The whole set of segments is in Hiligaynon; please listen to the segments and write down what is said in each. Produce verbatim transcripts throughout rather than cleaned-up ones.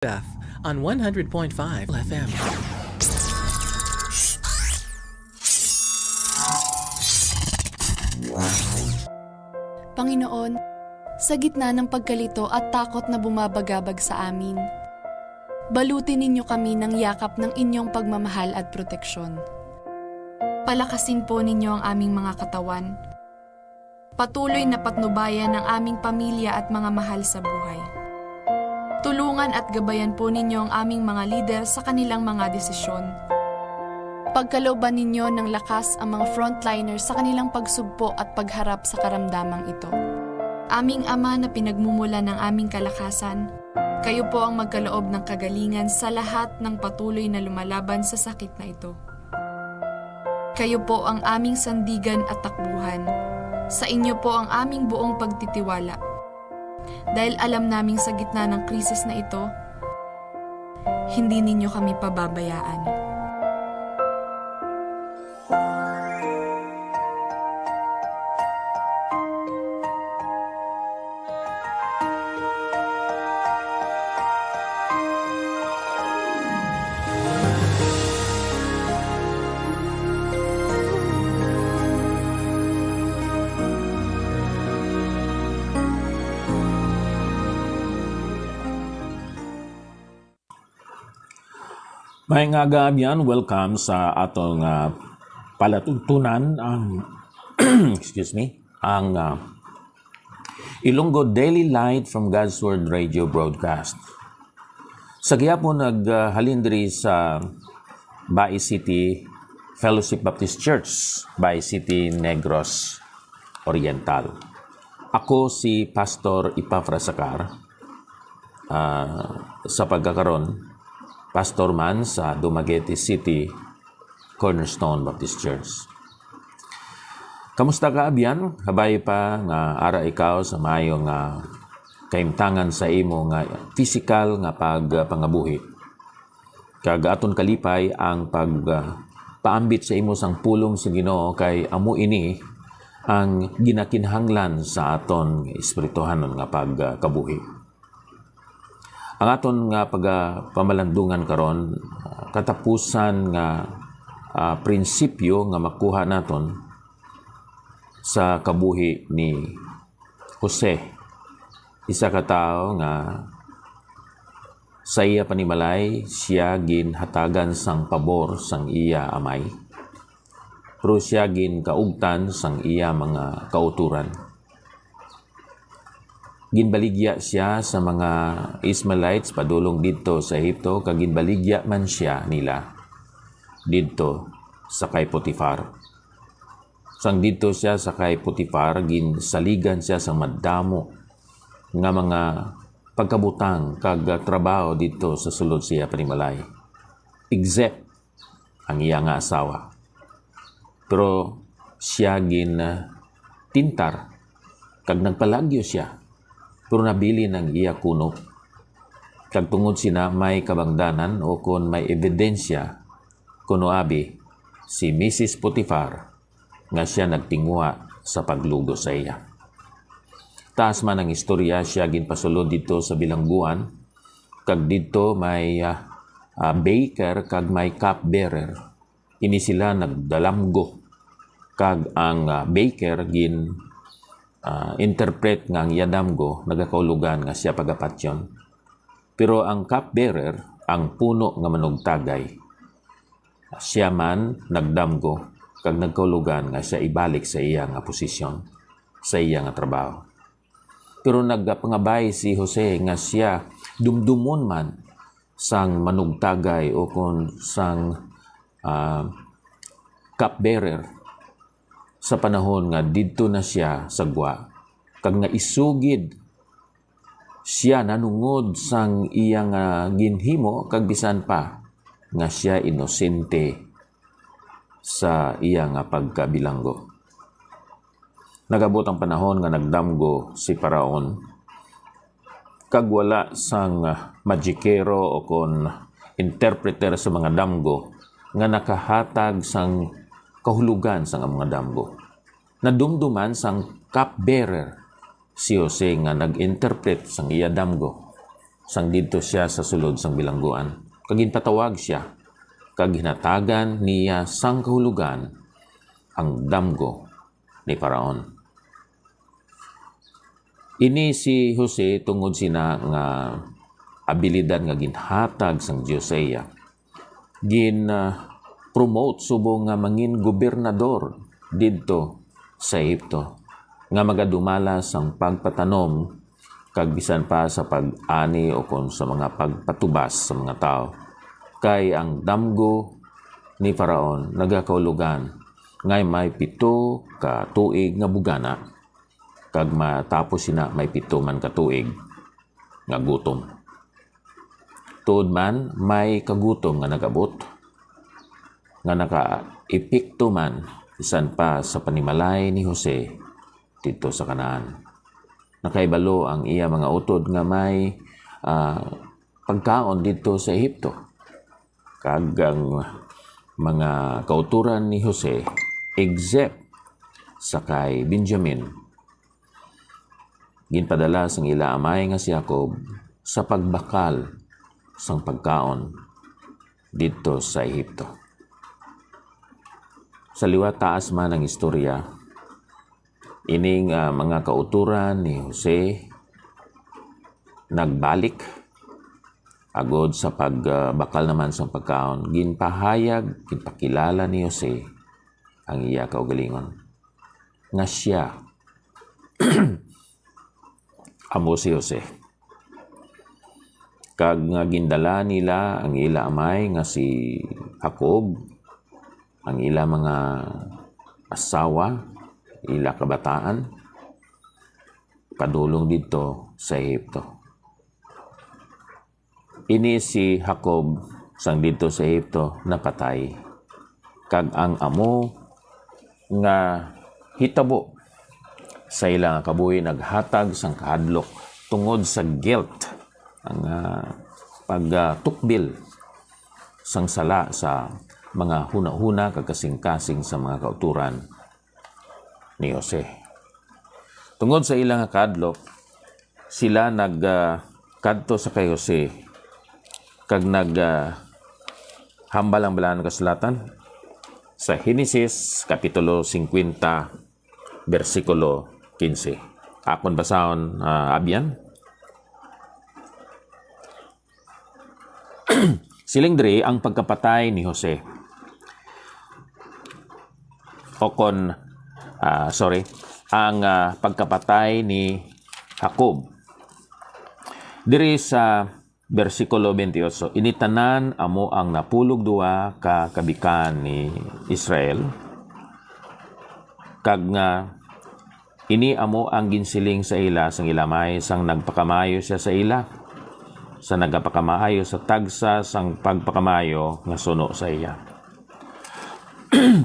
Beth on one hundred point five F M. Panginoon, sa gitna ng pagkalito at takot na bumabagabag sa amin, balutin ninyo kami ng yakap ng inyong pagmamahal at proteksyon. Palakasin po ninyo ang aming mga katawan. Patuloy na patnubayan ang aming pamilya at mga mahal sa buhay. Tulungan at gabayan po ninyo ang aming mga lider sa kanilang mga desisyon. Pagkalooban ninyo ng lakas ang mga frontliners sa kanilang pagsugpo at pagharap sa karamdamang ito. Aming Ama na pinagmumula ng aming kalakasan, kayo po ang magkaloob ng kagalingan sa lahat ng patuloy na lumalaban sa sakit na ito. Kayo po ang aming sandigan at takbuhan. Sa inyo po ang aming buong pagtitiwala. Dahil alam naming sa gitna ng krisis na ito, hindi ninyo kami pababayaan. May nga aga, abyan, welcome sa atong, ah, palatuntunan ang, excuse me, ang, ah, Ilonggo Daily Light from God's Word Radio Broadcast. Sa gihapon naghalin diri sa Bai City Fellowship Baptist Church, Bai City, Negros Oriental. Ako si Pastor Epafras Sacar, ah, sa pagkakaron, pastor man sa Dumaguete City Cornerstone Baptist Church. Kamusta ka, abyan? Kabay pa nga ara ikaw sa maayo nga kahimtangan sa imo nga pisikal nga pagpangabuhi. Kag aton kalipay ang pag, ah, paambit sa imo sang pulong sa Ginoo, kay amo ini ang ginakinahanglan sa aton espirituhanon nga pagkabuhi. Ang aton nga pagapamalandungan karon, ah, katapusan nga, ah, prinsipyo nga makuha naton sa kabuhi ni Jose, isa ka tawo nga sa iya panimalay sia ginhatagan sang pabor sang iya amay, pero sia ginkaugtan sang iya mga kautoran. Ginbaligya sia sa mga Ismaelites padulong didto sa Egipto, kag ginbaligya man sia nila didto sa kay Potifar. Sang didto sia sa kay Potifar, ginsaligan sia sang madamo nga mga pagkabutang kag trabaho didto sa sulod sa iya panimalay, except ang iya nga asawa. Pero sia gintintar kag nagpalagyo sia, pero nabilin ang iya kunop. Kag tungod sina may kabangdanan o kon may ebidensya kuno abi si Misis Potifar nga sia nagtinguha sa paglugo sa iya. Taas man ang istorya, sia ginpasulod didto sa bilangguan, kag didto may, ah, ah, baker kag may cupbearer. Ini sila nagdadamgo, kag ang, ah, baker gin, ah, interpret nga ang iya damgo nagakaulogan nga sia pagapatyon. Pero ang cupbearer, ang puno nga manugtagay, sia man nagdamgo kag nagkaulogan nga sia ibalik sa iya nga posisyon, sa iya nga trabaho. Pero nagapangabay si Jose nga sia dumdumon man sang manugtagay o kon sang, ah, cupbearer sa panahon nga didto na sia sa gwa, kag nga isugid sia nanungod sang iya nga ginhimo, kag bisan pa nga sia inosente sa iya nga pagkabilanggo. Nag-abot ang panahon nga nagdamgo si Faraon, kag wala sang magikero o kon interpreter sa mga damgo nga nakahatag sang kahulugan sang mga damgo. Nadumduman sang cupbearer si Jose nga nag-interpret sang iya damgo. sang didto sia sa sulod sang bilangguan, kag ginpatawag sia, kag ginhatagan niya sang kahulogan ang damgo ni Faraon. Ini si Jose tungod sina nga abilidad nga ginhatag sang Dios sa iya, gin, ah, promote subong nga mangin gobernador didto sa Egipto, nga magadumala sang pagpatanom kag bisan pa sa pag-ani ukon sa mga pagpatubas sa mga tawo. Kay ang damgo ni Faraon nagakaulogan nga may pito ka tuig nga bugana, kag matapos sina may pito man ka tuig nga gutom. Tuod man, may kagutom nga nag-abot, nga nakaepekto man bisan pa sa panimalay ni Jose didto sa Canaan. Nakahibalo ang iya mga utod nga may, ah, pagkaon didto sa Egipto, kag ang mga kautoran ni Jose, except sa kay Benjamin, ginpadala sang ila amay nga si Jacob sa pagbakal sang pagkaon didto sa Egipto. Sa liwat taas man ang istorya, ining, ah, mga kautoran ni Jose nagbalik agod sa pagbakal naman sang pagkaon. Ginpahayag, ginpakilala ni Jose ang iya kaugalingon, nga sia amo si Jose, kag nga gindala nila ang ila amay nga si Jacob, ang ila mga asawa, ila kabataan, padulong didto sa Egipto. Ini si Jacob, sang didto sa Egipto, napatay, kag ang amo nga hitabo sa ila nga kabuhi naghatag sang kahadlok tungod sa guilt, ang, ah, pagtukbil sang sala sa mga hunahuna kag kasingkasing sa mga kautoran ni Jose. Tungod sa ila nga kahadlok, sila nag, ah, kadto sa kay Jose kag nag, ah, hambal ang Balaan nga Kasulatan sa Henesis Kapitulo singkwenta, bersikulo kinse. Akon basahon, ah, abyan. Siling diri ang pagkapatay ni Jose. O kon, ah, sorry, ang, ah, pagkapatay ni Jacob. Diri sa bersikulo twenty-eight, "Ini tanan amo ang napulog duha ka kabikan ni Israel, kag nga ini amo ang ginsiling sa ila sang ila amay, sang nagpakamaayo sia sa ila, sa nagapakamaayo sa tagsa sang pagpakamaayo nga suno sa iya."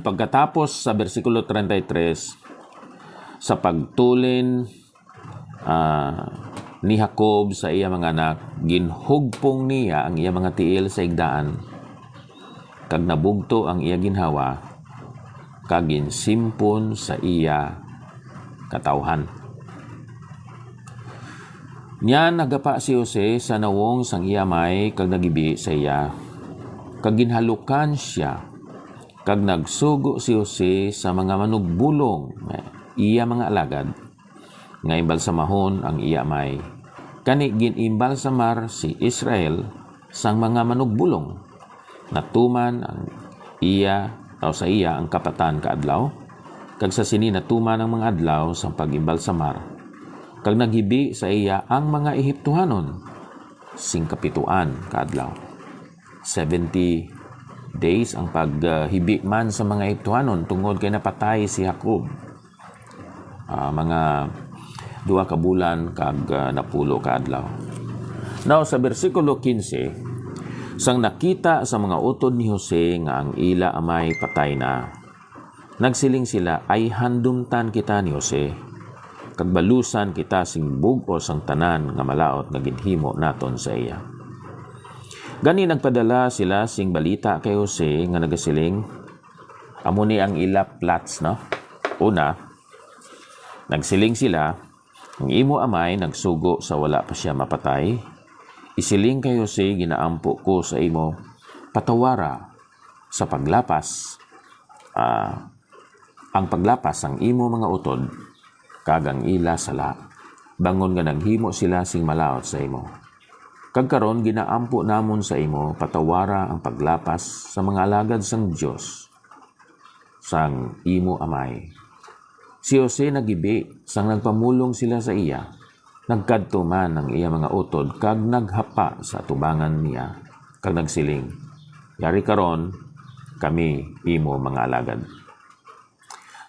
Pagkatapos sa bersikulo treinta y tres, sa pagtulin, ah, ni Jacob sa iya mga anak, ginhugpong niya ang iya mga tiil sa higdaan, kag nabugto ang iya ginhawa, kag ginsimpon sa iya katawhan. Nya nagapa si Jose sa nawong sang iya amay kag nagibi sa iya, kag ginhalukan sia, kag nagsugo si Jose sa mga manugbulong nga iya mga alagad, nga imbalsamahon ang iya amay. Kani gin-imbalsamar si Israel sang mga manugbulong. Natuman ang iya, o sa iya ang kapatan ka adlaw, kag sa sini natuman ang mga adlaw sang pag-imbalsamar, kag naghibi sa iya ang mga Egiptohanon sing kapituan ka adlaw. Seventy days ang paghibi man sa mga Egiptohanon tungod kay napatay si Jacob. Ah, mga duha ka bulan kag, ah, napulo ka adlaw. Now, sa bersikulo kinse, sang nakita sa mga utod ni Jose nga ang ila amay patay na, nagsiling sila, "Ay, handumtan kita ni Jose, kag balusan kita sing bug-os ang tanan nga malaut nga ginhimo naton sa iya." Gani, nagpadala sila sing balita kay Jose nga nagasiling, amo ni ang ila plots, no? Una, nagsiling sila, "Ang imo amay nagsugo sa wala pa sia mapatay. Isiling kay Jose, "Ginaampo ko sa imo, patawara sa paglapas, ah, ang paglapas sang imo mga utod, kag ang ila sala, bangon nga naghimo sila sing malaut sa imo. Kag karon, ginaampo namon sa imo, patawara ang paglapas sa mga alagad sang Dios, sang imo amay." Si Jose nagibi. Sang nagpamulong sila sa iya, nagkadto man ang iya mga utod kag naghapa sa atubangan niya, kag nagsiling, "Yari karon, kami imo mga alagad."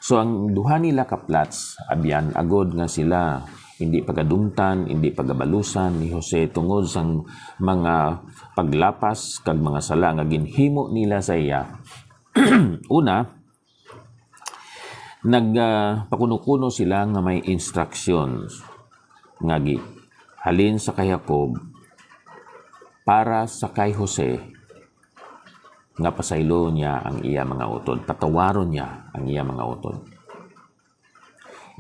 So, ang duha nila ka plots, abyan, agod nga sila hindi pagadumtan, hindi pagabalusan ni Jose tungod sang mga paglapas kag mga sala nga ginhimo nila sa iya. Una, nag, ah, pakuno-kuno sila nga may instructions nga gi-, halin sa kay Jacob para sa kay Jose, nga pasaylo niya ang iya mga utod, patawaron niya ang iya mga utod.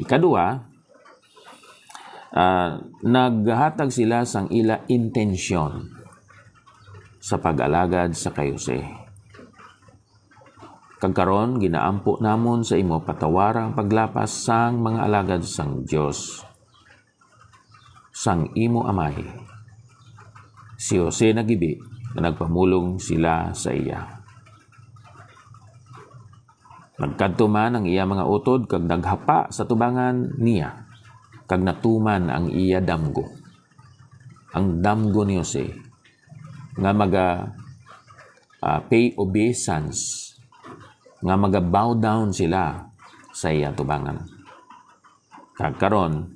Ikadua, ah, naghatag sila sang ila intensyon sa pag-alagad sa kay Jose. "Kag karon, ginaampo namon sa imo, patawara ang paglapas sang mga alagad sang Dios, sang imo amay." Si Jose nagibi nga nagpamulong sila sa iya. Nagkadto man ang iya mga utod kag naghapa sa tubangan niya, kag natuman ang iya damgo, ang damgo ni Jose, nga maga, ah, pay obeisance, nga maga-bow down sila sa iya tubangan. Kag karon,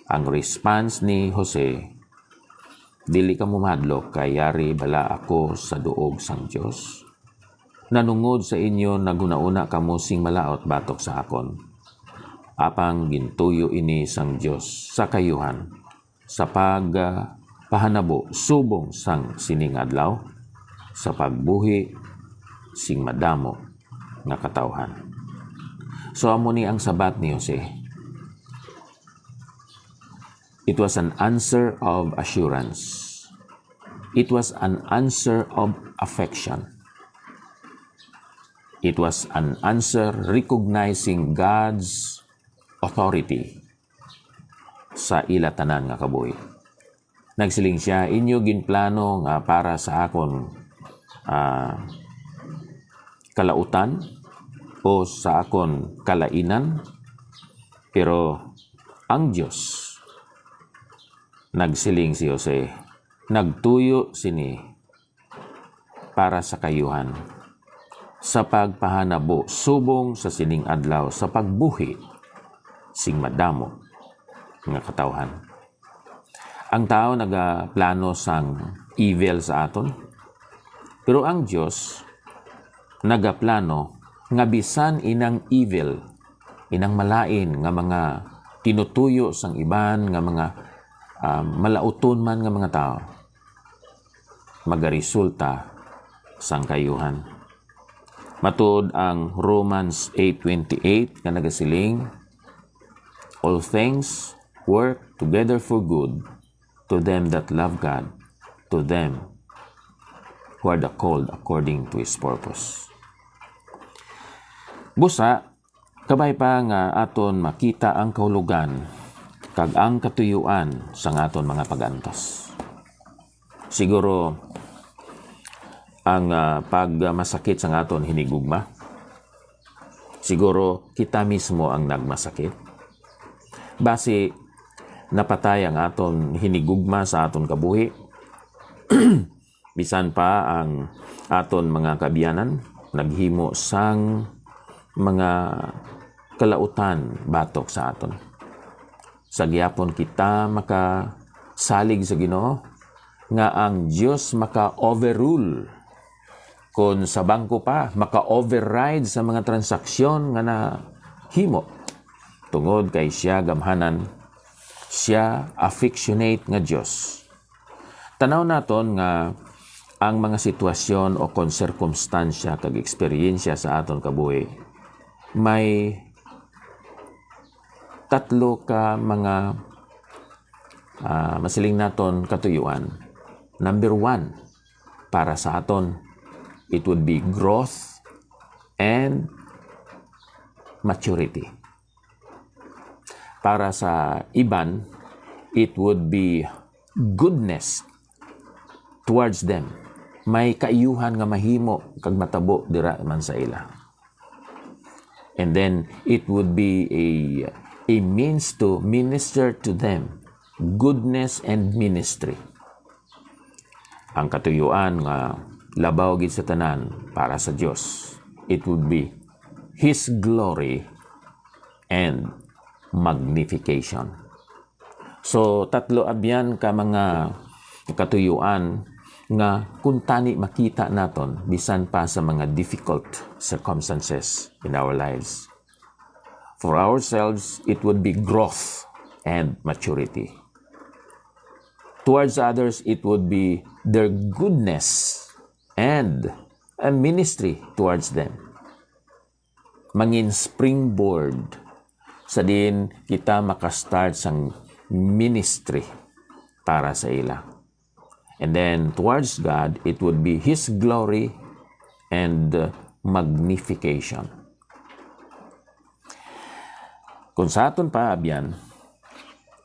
ang response ni Jose, "Dili kamo mahadlok, kay yari bala ako sa duog sang Dios. Nanungod sa inyo, naghunauna kamo sing malaut batok sa akon. Apang gintuyo ini sang Dios sa kayuhan, sa pag, ah, pahanabo subong sang sining adlaw, sa pagbuhi sing madamo nga katawhan." So, amo ni ang sabat ni Jose. It was an answer of assurance. It was an answer of affection. It was an answer recognizing God's authority sa ila tanan nga kabuhi. Nagsiling sia, "Inyo ginplano nga para sa akon, ah, kalautan o sa akon kalainan, pero ang Dios," nagsiling si Jose, "nagtuyo sini para sa kayuhan, sa pagpahanabo subong sa sining adlaw, sa pagbuhi sing madamo nga katawhan." Ang tawo nagaplano sang evil sa aton, pero ang Dios nagaplano nga bisan inang evil, inang malain nga mga tinutuyo sang iban nga mga, ah, malauton man nga mga tawo, magaresulta sang kayuhan. Matuod ang Romans eight twenty-eight nga nagasiling, "All things work together for good to them that love God, to them who are the called according to His purpose." Busa, kabay pa nga aton makita ang kahulogan kag ang katuyuan sang aton mga pag-antos. Siguro, ang, ah, pagmasakit sang aton hinigugma, siguro kita mismo ang nagmasakit. Basi napatay ang aton hinigugma sa aton kabuhi. Bisan pa ang aton mga kaabyanan naghimo sang mga kalautan batok sa aton. Sa gihapon kita makasalig sa Ginoo nga ang Dios maka-overrule, kon sa bangko pa, maka-override sa mga transaksyon nga nahimo, tungod kay sia gamhanan, sia affectionate nga Dios. Tanaw naton nga ang mga sitwasyon o kon sirkumstansya kag eksperyensya sa aton kabuhi may tatlo ka mga ah, masiling naton katuyuan. Number one, para sa aton, it would be growth and maturity. Para sa iban, it would be goodness towards them. May kaayuhan nga mahimo kag matabo dira man sa ila. And then it would be a, a means to minister to them, goodness and ministry. Ang katuyuan nga labaw gid sa tanan para sa Dios, it would be His glory and magnification. So, tatlo abyan ka mga katuyuan nga kuntani makita naton bisan pa sa mga difficult circumstances in our lives. For ourselves, it would be growth and maturity. Towards others, it would be their goodness and a ministry towards them. Mangin springboard sa diin kita makastart sang ministry para sa ila. And then towards God, it would be His glory and, uh, magnification. Kung sa aton pa, abyan,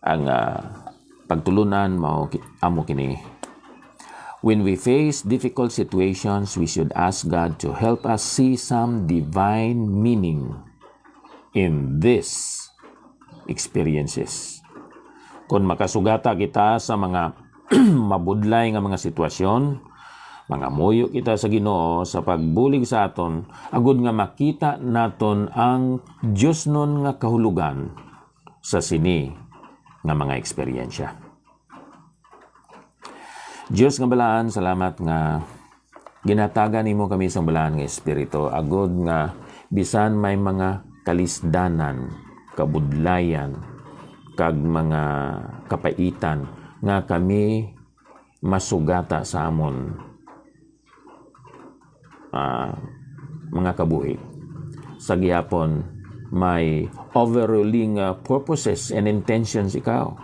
ang, ah, pagtulunan mao ki-, amo kini. When we face difficult situations, we should ask God to help us see some divine meaning in these experiences. Kung makasugata kita sa mga mabudlay nga mga sitwasyon, mangamuyo kita sa Ginoo sa pagbulig sa aton, agud nga makita naton ang diosnon nga kahulogan sa sini nga mga eksperyensya. Dios nga balaan, salamat nga ginhatagan nimo kami sang balaan nga espiritu, agud nga bisan may mga kalisdanan, kabudlayan, kag mga kapaitan nga kami masugata sa amon, ah, mga kabuhi. Sa gihapon, may overruling, ah, purposes and intentions ikaw.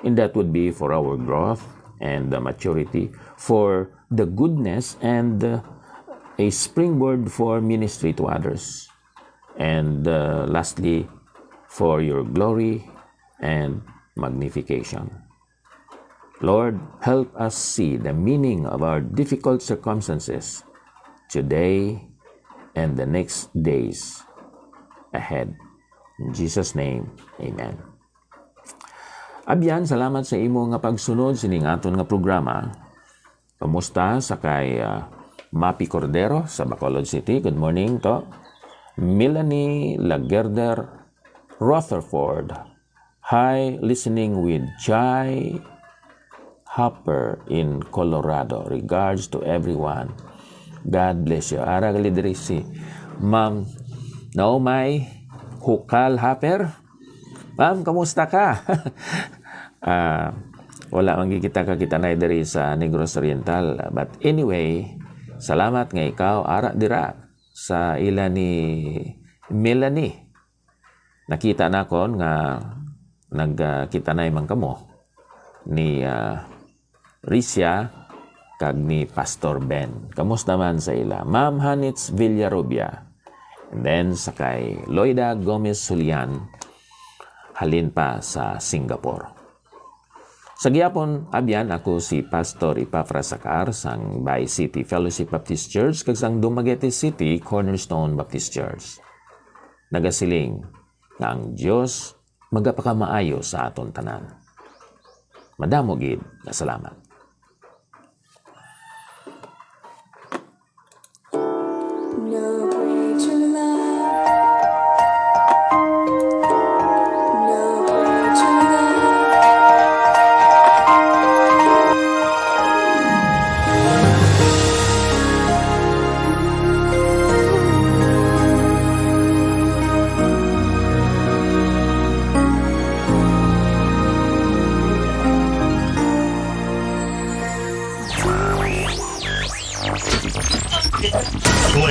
And that would be for our growth and the maturity, for the goodness and, uh, a springboard for ministry to others. And, uh, lastly, for your glory and magnification. Lord, help us see the meaning of our difficult circumstances today and the next days ahead. In Jesus' name, amen. Abyan, salamat sa imo nga pagsunod sining aton nga programa. Kumusta sa kay, ah, Mapi Cordero sa Bacolod City? Good morning to. Melanie Lagerder Rutherford. Hi, listening with Jai Hopper in Colorado. Regards to everyone. God bless you. Ara gali diri si Ma'am Naomay Hukal Hopper. Ma'am, kamusta ka? Ah, wala man gid kita kakita na diri sa Negros Oriental. But anyway, salamat nga ikaw ara dira sa ila ni Melanie. Nakita nakon nga nagkita na man kamo ni, ah, Risia kag ni Pastor Ben. Kamusta man sa ila? Ma'am Hanitz Villarubia. And then sa kay Loida Gomez Julian, halin pa sa Singapore. Sa gihapon, abyan, ako si Pastor Epafras Sacar sang Bay City Fellowship Baptist Church kag sang Dumaguete City Cornerstone Baptist Church. Nagasiling nga ang Dios magapakamaayo sa aton tanan. Madamo gid nga salamat.